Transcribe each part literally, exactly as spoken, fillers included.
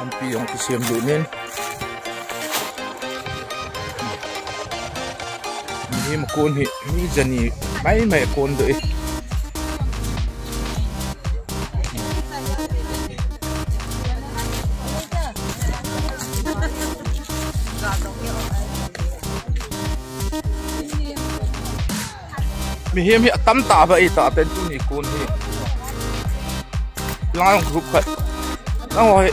Lampi jong kisem lut in. Mihem kon hi, mi jani maimai kon doh e. Mihem hi atam tah a, ita pen tuni kon hi. Lang group khat. Lang ho hi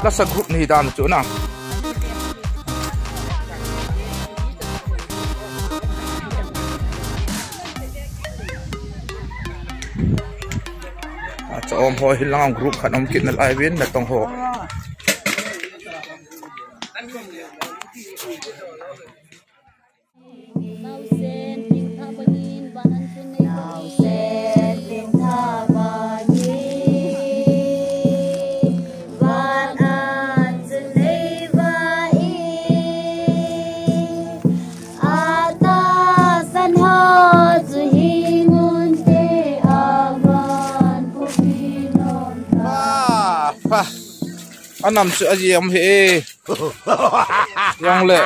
lasa group ni dan chu na. Acha, um ho hi lang group khat um kit nalai uvin natong ho. Ah, pa. Anam chu aji am he. Jong le.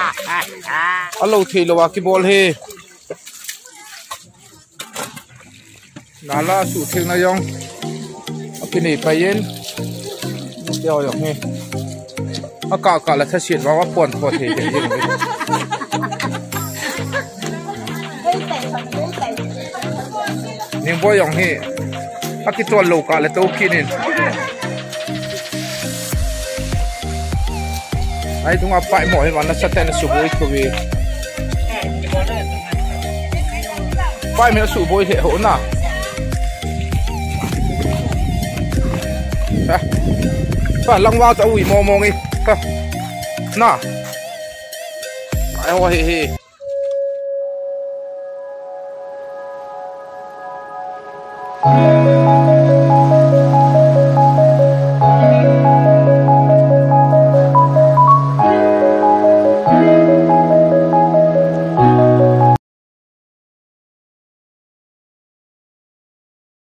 Alo thei lou a kibol hi. Nala su theng na jong. Akinei pai in. Teo jong hi. Aka ka la tha siet va va pon pon thei thei jong. Ning bo jong hi. Akitol lou ka le to kinin. Ai, tunga pai mo hi, mana sa ten suboi ko vi. Pai mi suboi he ho na. Ha. Pa lang wa ta ui mo mo ngi. Ha. Na. Ai, wa he he.